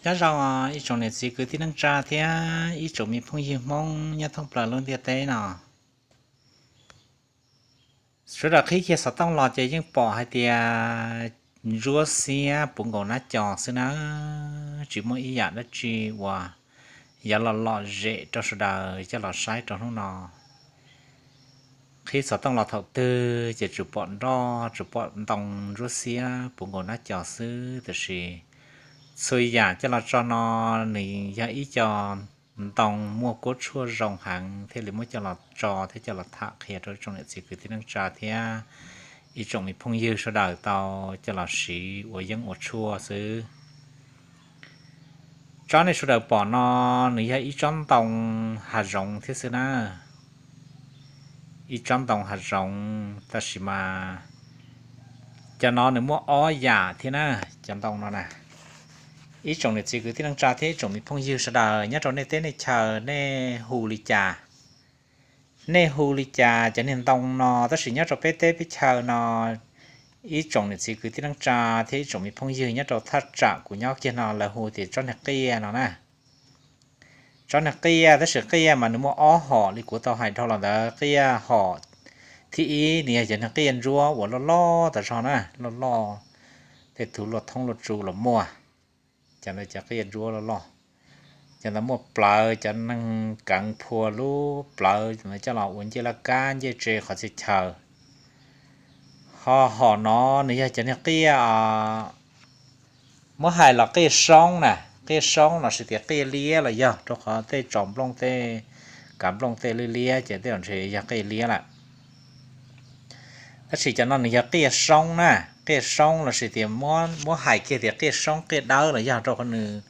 Nyob zoo ib tsoom niam txiv kwv tij neej tsa thiab ib tsoom me phooj ywg Hmoob nyob thoob plaws lub ntiaj teb no. Sawv daws qhib kiag xov tooj los ces yeej pom hais tias ntsuab xiab puv nkaus nab co xwb na, tsis muaj ib yam dab tsi uas yuav los lom zem rau sawv daws coj los saib rau hnub no. Qhib xov tooj los thaum twg ces tsuas pom nroj tsuas pom ntoo ntsuab xiab puv nkaus nab co xwb, tiam sis txhua yam coj los tso no nws yog ib co ntoo muaj kuab tshuaj zoo heev thiaj li muab coj los tso thiab coj los tham qhia rau ib tsoom niam txiv kwv tij neej tsa thiab ib tsoom me phooj ywg sawv daws tau coj los siv ua yeeb ua tshuaj xwb. Tsob nej sawv daws pom no nws yog ib tsob ntoo hav zoov thiab xwb na. Ib tsob ntoo hav zoov tab sis mas cov no nws muaj ob yam thiab na. Cov ntoo no na, ib tsoom niam txiv kwv tij neej tsa thiab ib tsoom me phooj ywg sawv daws nyob rau nej teb nej chaws nej hu li cas? Nej hu li cas cov niag ntoo no? Tab sis nyob rau peb teb peb chaws no, ib tsoom niam txiv kwv tij neej tsa thiab ib tsoom me phooj ywg nyob rau thaj tsam kuv nyob kiag no lawv hu tias tsob niag qiaj no na. Tsob niag qiaj, tab sis qiaj mas nws muaj ob hom li kuv tau hais dhau los ntawd. Qiaj hom thib ib nws yog cov niag qiaj ntsuab uas loj loj tas zog na, loj loj, tej tug luaj thoob luaj tsu los muaj. Cov ntawd cov qiaj ntsuab loj loj, cov ntawd muaj plawv, cov neeg keev phua lub plawv coj los ua ncej laj kab ncej tse qhov txhia chaw. Ho hom no nws yog cov niag qiaj, muab hais los qiaj soob na, qiaj soob lossis tias qiaj liab los yog, rau qhov tej tsos nplooj tej kav nplooj tej liab liab ces tej zaum ntshe yog qiaj liab lawm. Tab sis cov no nws yog qiaj soob na, qiaj soob lossis tias muab hais kiag tias qiaj soob qiaj dawb los yog, rau qhov nws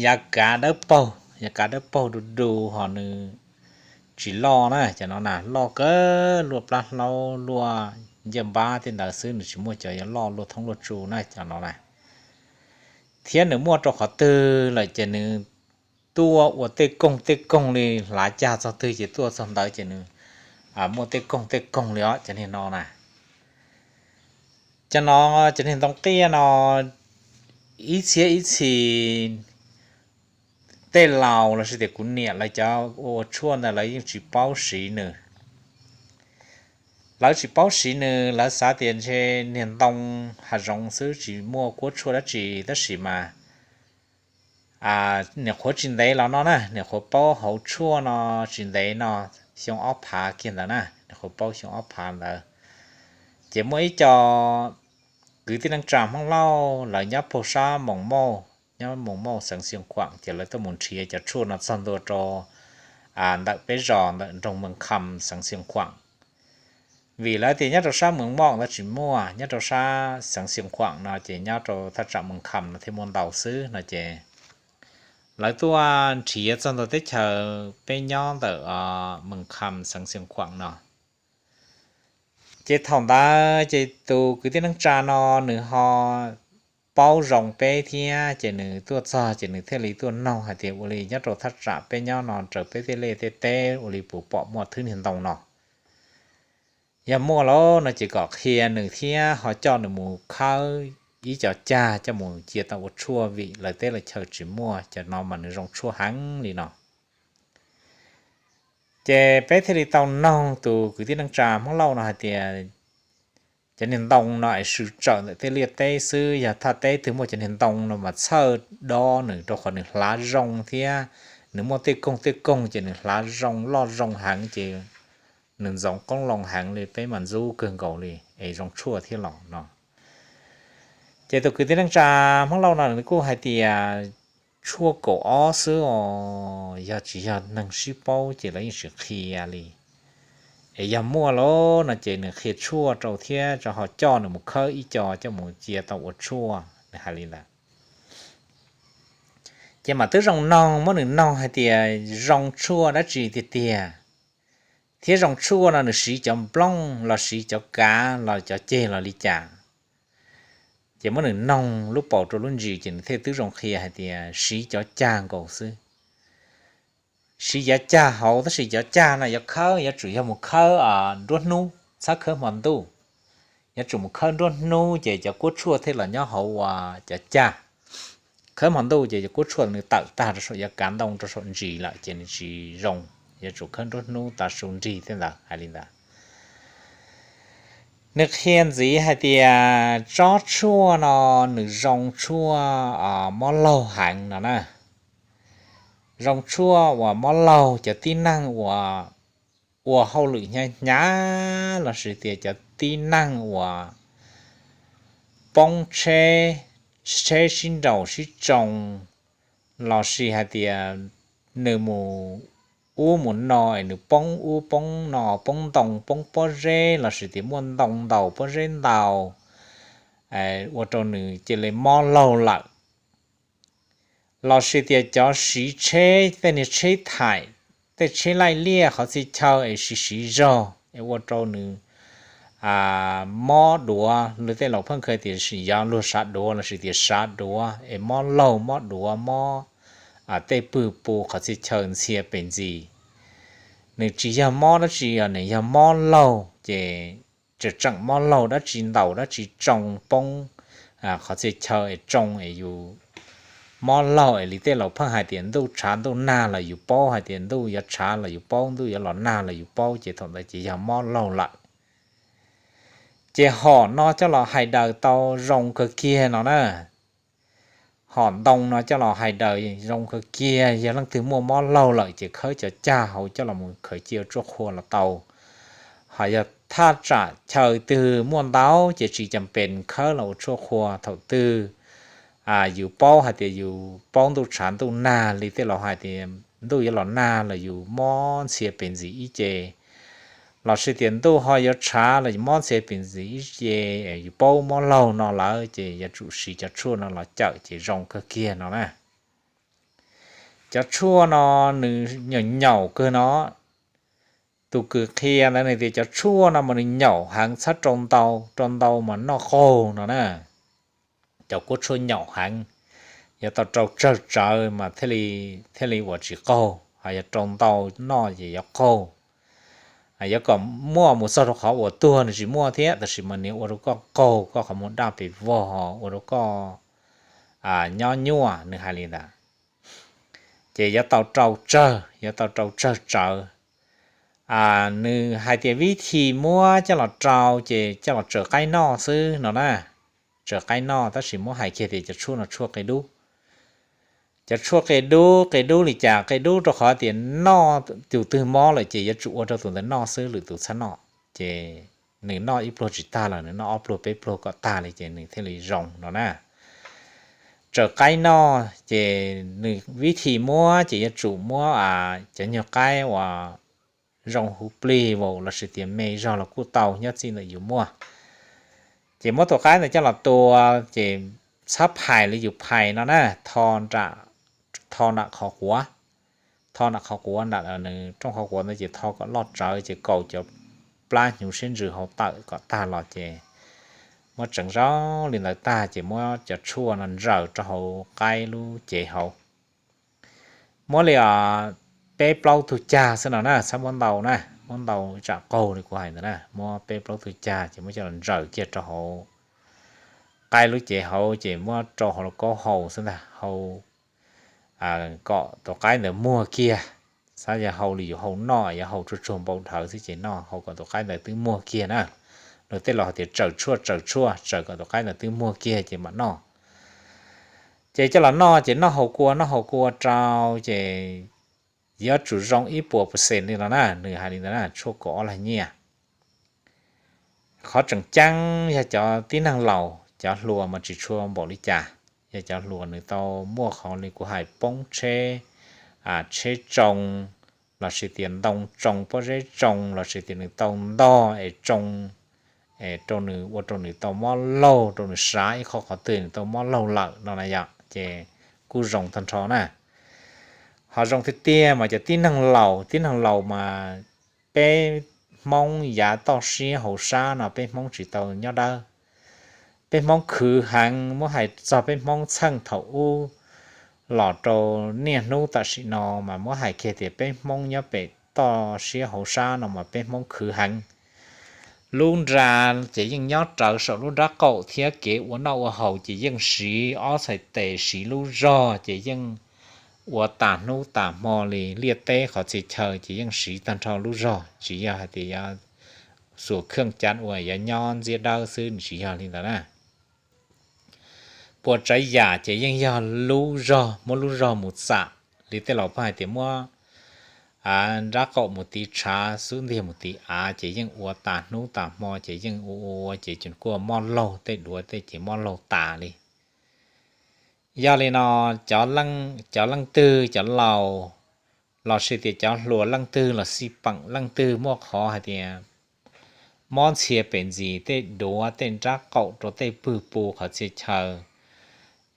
yav kav dawb paug, yav kav dawb paug du du ho nws tsis loj na. Cov no na loj kawg, luaj plab hlaub luaj ncej npab tej ntawd xwb, nws tsis muaj cov yuav loj luaj thoob luaj tsu na cov no na. Thiab nws muaj rau qhov twg lawm ces nws tuaj ua tej koog tej koog li, hlav cag txog twg ces tuaj txog ntawd ces nws muaj tej koog tej koog li os cov niag no na. Cov no, cov niag ntoo qiaj no ib txhiab ib txhis tej laus lossis tias kuv niam lawv cov ua tshuaj ntawd lawv yeej tsis paub siv nws. Lawv tsis paub siv nws, lawv xav tias ntshe niag ntoo hav zoov xwb tsis muaj kuab tshuaj dab tsi, tab sis mas niam qhuav tsis ntev los no na, niam qhuav paub hauv tshuaj no tsis ntev no, xyoo ob phav kiag ntawd na, niam qhuav paub xyoo ob phav ntawd. Ces muaj ib co kwv tij neej tsa Hmoob Lauj lawv nyob puag sab Moos Mauj, nyob Moos Mauj xeev Xiav Khuam, ces lawv tuaj mus nrhiav cov tshuaj no txog ntua rau ntawm peb zos ntawm nroog Moos Kham xeev Xiav Khuam. Vim lawv tias nyob rau sab Moos Mauj ntawd tsis muaj, nyob rau sab xeev Xiav Khuam no ces nyob rau thaj tsam Moos Kham no thiaj muaj ntau xwb no ces lawv tuaj nrhiav txog ntua teb chaws peb nyob ntawm Moos Kham xeev Xiav Khuam no. Ces thaum ntawd ces tus kwv tij neej tsa no nws ho paub zoo peb thiab, ces nws tuaj txog ces nws thiaj li tuaj noog hais tias ua li nyob rau thaj tsam peb nyob no raws peb tej liaj tej teb ua li puas pom muaj thwb niag ntoo no. Yog muaj lawm no ces kom qhia nws thiab ho coj nws mus khawb ib co cag coj mus cia tau ua tshuaj, vim lawv teb lawv chaw tsis muaj cov no mas nws zoo tshuaj heev li no. Ces peb thiaj li tau noog tus kwv tij neej tsa Hmoob Lauj no hais tias cov niag ntoo no es swm tsawm ntawm tej liaj teb xwb, yog thaj teb twg muaj cov niag ntoo no mas txhawj dob nws, rau qhov nws hlav zoo thiab nws muaj tej koog tej koog ces nws hlav zoo loj zoo heev ces nws ntxoov qoob loo heev li peb mas ntxub kawg nkaus li es zoo tshuaj thiab los no. Ces tus kwv tij neej tsa Hmoob Lauj no nws kuj hais tias tshuaj kaum ob xwb os, yog tsis yog neeg sib paub ces lawv yeej tsis qhia li. Es yog muaj lawm no ces nws qhia tshuaj rau thiab rau ho coj nws mus khawb ib co coj mus cia tau ua tshuaj, nws hais li ntawd. Ces mam twb zoo noog, muab nws noog hais tias zoo tshuaj dab tsi tiag tiag, thiab zoo tshuaj no nws siv cov nplooj los siv cov kav los cov ceg los li cas. Ces muab nws noog lub paus rau lub ntsis ces nws thiaj twb zoo qhia hais tias siv cov cag nkaus xwb. Siv yav cag hauv, tab sis cov cag no yuav khawb yuav tsum yog mus khawb nruab hnub txhob khawb hmo ntuj. yuav tsum mus khawb nruab hnub ces cov kuab tshuaj thiaj los nyob hauv uas cov cag. Khawb hmo ntuj ces cov kuab tshuaj nws tawm tag rau saum yav kav ntoo rau saum ntsis lawm ces nws tsis zoo, yuav tsum khawb nruab hnub tav su nrig thiab ntawd, hais li ntawd. Nws qhia ntxiv hais tias tsob tshuaj no nws zoo tshuaj mob laug heev no na. Zoo tshuaj uas mob laug, cov tib neeg uas ua hauj lwm hnyav hnyav lossis tias cov tib neeg uas poob tsheb, tsheb sib nraus sib tsoo, lossis hais tias nws mus ub mus no es nws poob ub poob no, poob ntoo poob pob zeb lossis tias muaj ntoo ntaus pob zeb ntaus, ua rau nws cia li mob laug lawm. Lossis tias cov siv tsheb, tej niag tsheb thaim, tej tsheb laij liaj qhov txhia chaw es siv siv zog es ua rau nws mob duav, luag tej laus pheej hais tias yog luag sav duav lossis tias sav duav es mob laug mob duav mob tej pwg pus qhov txhia chaw ntxhia pes ntxiv. Nws tsis yog mob dab tsi, nws yog mob laug ces tseem tseem mob laug dab tsi ntaus dab tsi tsoo poob qhov txhia chaw es tsoo es yus mob laug es li tej laus pheej hais tias ntuj tshav ntuj nag los yus paub, hais tias ntuj yuav tshav los yus paub, ntuj yuav los nag los yus paub, ces thaum ntawd ces yog mob laug lawm. Ces hom no coj los hais daws tau zoo kawg kiag no na. Hom ntoo no coj los hais daws zoo kawg kiag, yog leej twg muaj mob laug lawm ces khawb cov cag hauv coj los mus khaws cia ua tshuaj qhua los tau. Ho yog thaj tsam chaw twg muaj ntau ces tsis cam pes khawb los ua tshuaj qhua. Thaum twg yus paub hais tias yus paub ntuj tshav ntuj nag li tej laus hais tias ntuj yuav los nag los yus mob ntxhia pes ntxiv ib ce, lossis tias ntuj ho yuav tshav los yus mob ntxhia pes ntxiv ib ce, yus paub mob laug no lawm ces yuav tsum siv cov tshuaj no los cawm ces zoo kawg kiag no na. Cov tshuaj no nws nyaum nyaum kawg no. Tus kws qhia ntawd nws tias cov tshuaj no mas nws nyaum heev, txhob rau ntau, rau ntau mas noj qaug no na. Cov kuab tshuaj nyaum heev, yuav tau rau tsawg tsawv mas thiaj li ua tsis qaug, ho yog rau ntau noj ces yuav qaug. Yuav kom muaj mus txog rau qhov uas tuag nws tsis muaj thiab, tab sis mas nws ua rau koj qaug, koj qhov muag daj pes vog, ua rau koj nyob nyuaj, nws hais li ntawd. Ces yuav tau rau tsawg, yuav tau rau tsawg tsawv. Nws hais tias vib thi muab coj los rau ces coj los tsaws qaib noj xwb no na. Tsaws qaib noj, tab sis muab hais kiag tias cov tshuaj no tshuaj qia dub. Cov tshuaj qia dub, qia dub li cas? Qia dub rau qhov tias noj, tus twg mob lawm ces yuav tsum ua rau tus ntawd noj xwb, lwm tus txhob noj. Ces nws noj ib pluag tsis tag los nws noj ob pluag peb pluag kom tag li ces nws thiaj li zoo no na. Tsaws qaib noj ces nws vib thi muab ces yuav tsum muab cov nyuag qaib uas zoo huv plig vau lossis tias me zog los kuj tau, nyob txij ntawm yus muaj. Ces muab tus qaib ntawd coj los tua, ces txhob phais li yus phais no na, tho nram qhov quav, tho nram qhov quav, nram nws rooj qhov quav ntawd ces tho kom loj tsawv ces kaus cov plab hnyuv siab ntsws hauv tawm kom tag los ces muab tseev zoo li ntawd tag ces muab cov tshuaj no ntsaws rau hauv qaib lub cev hauv. Muab li peb plaub tug cag xwb no na, txhob muab ntau na, muab ntau tsam qaug li kuv hais ntawd na, muab peb plaub tug cag ces muab coj los ntsaws kiag rau hauv qaib lub cev hauv ces muab rau hauv lauj kaub hau xwb ntag, hau kom tus qaib ntawd muag kiag. Xav yog hau li yus hau noj, yog hau tsuag tsuag npau dhawv xwb ces noj, hau kom tus qaib ntawd twb muag kiag na. Luag tej laus hais tias tsaws tshuaj, tsaws tshuaj, tsaws kom tus qaib ntawd twb muag kiag ces mam noj. Ces coj los noj ces noj haus kua, noj haus kua rau ces yuav tsum zoo ib puas percent li no na, nws hais li ntawd na, tshuaj kaum ob lag nyiaj. Qhov tseem ceeb yog cov tib neeg laus, cov hluas mas tsis tshua npaum li cas. Yog cov hluas nws tau muaj qhov li kuv hais poob tsheb, tsheb tsoo, lossis tias ntoo tsoo, pob zeb tsoo, lossis tias nws tau ntog es tsoo, es rau nws ua rau nws tau mob laug, rau nws sav ib qho qhov twg nws tau mob laug lawm no na yom, ces kuj zoo tag nrho na. Ho zoo tiag tiag mas cov tib neeg laus, tib neeg laus mas peb Hmoob yav toj siab hauv sab no peb Hmoob tsis tau nyob dawb. Peb Hmoob khwv heev, muab hais txog peb Hmoob txheej thaum ub los rau niaj hnub tam sim no mas muab hais kiag tias peb Hmoob nyob pem toj siab hauv sab no mas peb Hmoob khwv heev. Lub nra ces yeej nyob rawv saum lub nrab qaum thiab kev ua noj ua haus ces yeej siv ob txhais tes, siv lub zog ces yeej ua tas hnub tas hmo li. Liaj teb qhov txhia chaw ces yeej siv tag nrho lub zog, tsis yog hais tias yuav xuas kheej cav uas yuav nyob ntxiab dawb xwb, tsis yog li ntawd na. Puas tsav yam ces yeej yog lub zog, muab lub zog mus txam li tej laus pheej hais tias muab nrab qaum mus tiv tshav, xub ntiag mus tiv av, ces yeej ua tas hnub tas hmo ces yeej ua ua ces tseem kuj mob laug, tej duav tej ces mob laug tas li. Yog li no, cov leej twg cov laus los sis tias cov hluas leej twg los xij peem leej twg muaj qhov hais tias mob ntxhia pem ntxis tej duav tej nrab qaum rau tej pwg pus qhov txhia chaw,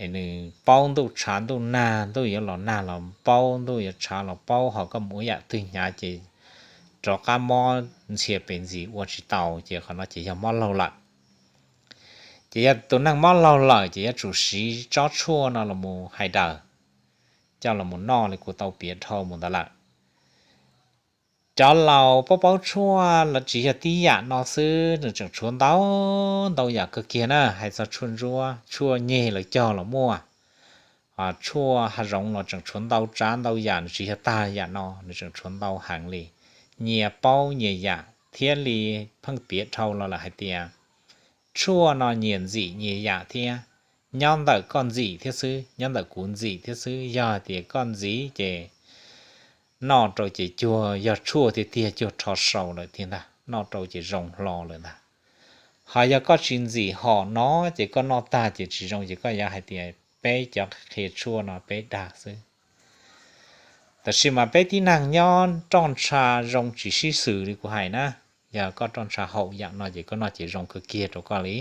es nws paub ntuj tshav ntuj nag, ntuj yuav los nag los paub, ntuj yuav tshav los paub, ho koj mus ua yam twg hnyav ces rov qab mob ntxhia pem ntxis ua tsis tau, ces qhov no ces yog mob laug lawm. Ces yog tus neeg mob laug lawm ces yuav tsum siv tsob tshuaj no los mus hais daws, coj los mus noj li kuv tau piav dhau mus ntawd lawm. Cov laus paub paub tshuaj los tsis yog tib yam no xwb, nws tseem tshuav ntau ntau yam kawg kiag na. Hais txog tshuaj ntsuab, tshuaj nyeg lawv cog los muaj, tshuaj hav zoov los tseem tshuav ntau tsav ntau yam, nws tsis yog tag yam no, nws tseem tshuav ntau heev li, nyias paub nyias yam thiab li. Pheej piav dhau los lawm hais tias tshuaj no nyias ntxim nyias yam thiab, nyob ntawm koj ntxim thiab xwb, nyob ntawm kuv ntxim thiab xwb. Yog tias koj ntxiv ces noj rau ces cuag yog tshuaj tiag tiag, cuag rho sau lawm tiag ntag, noj rau ces zoo hlo lawm ntag. Ho yog koj tsis ntxim hom no ces koj noj tag ces tsis zoo, ces koj yuav hais tias peb cov qhia tshuaj no peb dag xwb. Tab sis mas peb tib neeg nyob roj ntsha zoo tsis sib xws li kuv hais na. Yog koj roj ntsha haum yam no ces koj noj ces zoo kawg kiag rau koj li.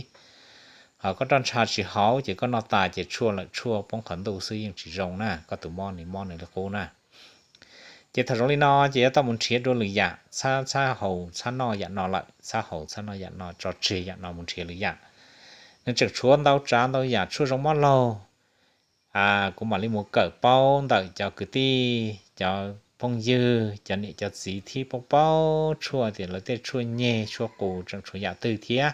Ho koj roj ntsha tsis haum ces koj noj tas ces tshuaj lawm tshuaj poob qhov ntuj xwb yeej tsis zoo na, koj tus mob nws mob nws li qub na. Ces thaum zoo li no ces yuav tau mus nrhiav dua lwm yam, txhob txhob haus txhob noj yam no lawm, txhob haus txhob noj yam no, tso tseg yam no mus nrhiav lwm yam. Nws tseem tshuav ntau tsav ntau yam tshuaj zoo mob laug. Kuv mam li mus kawm paub ntawm cov kwv tij, cov phooj ywg, cov niam cov txiv thib paub paub tshuaj tias lawv tej tshuaj nyeg tshuaj qus tseem tshuav yam twg thiab.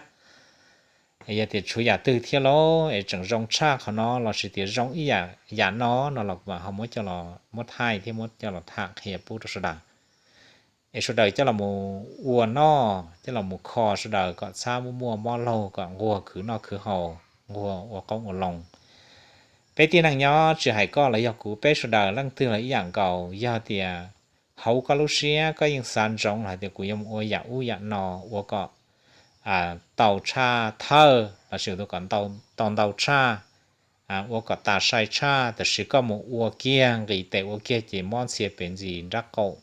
Yog tias tshuav yam twg thiab lauj es tseem zoo tshaj qhov no los sis tias zoo ib yam yam no no los kuv mam ho muab coj los muab thaij thiab muab coj los tham qhia pub rau sawv daws, es sawv daws coj los mus ua noj, coj los mus kho sawv daws kom txhob muaj muaj mob laug, kom nquag khwv noj khwv haus, nquag ua qoob ua loo. Peb tib neeg nyob tsis hais koj los yog kuv, peb sawv daws leej twg los ib yam nkaus. Yog tias hauv koj lub siab koj yeej xav ntsoov hais tias kuv yuav mus ua yam ub yam no ua kom tau tshaj thawj los sis kom tau ntau tshaj, ua kom tas sai tshaj, tab sis koj mus ua kiag nqis tes ua kiag ces mob ntxhia pes ntsis nrab qaum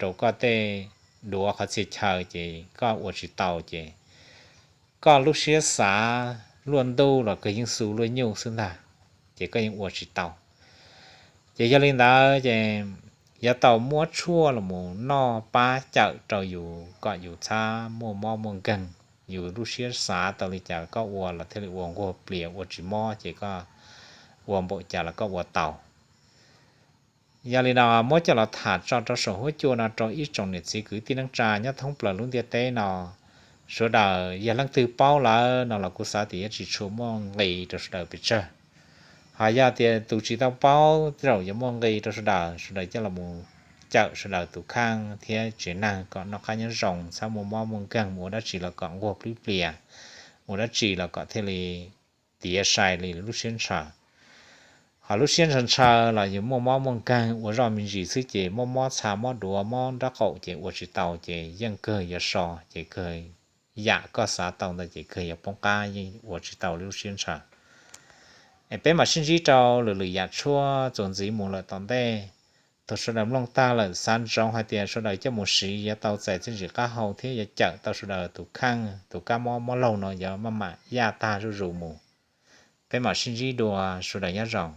rau koj tej duav qhov txhia chaw ces koj ua tsis tau ces koj lub siab xav luaj ntuj los kawg yeej xu luaj nyuj xwb ntag, ces koj yeej ua tsis tau. Ces yog li ntawd ces yuav tau muab tshuaj los mus noj pab cawm rau yus kom yus txhob muaj mob muaj nkeeg. Yus lub siab xav tau li cas koj ua los thiaj li ua nquag plias ua tsis mob, ces koj ua npaum cas los koj ua tau. Yog li no muab coj los tham tso rau saum huab cua no rau ib tsoom niam txiv kwv tij neej tsa nyob thoob plaws lub ntiaj teb no. Sawv daws yog leej twg paub lawm no los kuv xav tias yuav tsis tshua muaj nqis rau sawv daws pes tsawg. Ho yog tias tus tsis tau paub tej zaum yuav muaj nqis rau sawv daws, sawv daws coj los mus cawm sawv daws tus kheej thiab tsev neeg kom noj qab nyob zoo, txhob muaj mob muaj nkeeg, mus ua dab tsi los kom nquag plib plias, ua dab tsi los kom thiaj li tiav sai li lub siab ntshaw. Ho lub siab ntshaw ntshaw los yus muaj mob muaj nkeeg ua zoj me ntsis xwb ces mob mob txha mob duav mob nrab qaum ces ua tsis tau, ces yeej kawg yuav so, ces kawg yam koj xav tau ntawd ces kawg yuav poob qab, yeej ua tsis tau li lub siab ntshaw. Es peb mam sib ntsib rau lwm lwm yam tshuaj txuas ntxiv mus lawm tom ntej. Thaum sawv daws mloog tag lawm xav ntsoov hais tias sawv daws coj mus siv yuav tau txais txiaj ntsim qab hau thiab yuav cawm tau sawv daws tus kheej, tus kab mob mob laug no yuav maj mam yaj tag zuj zus mus. Peb mam sib ntsib dua, sawv daws nyob zoo.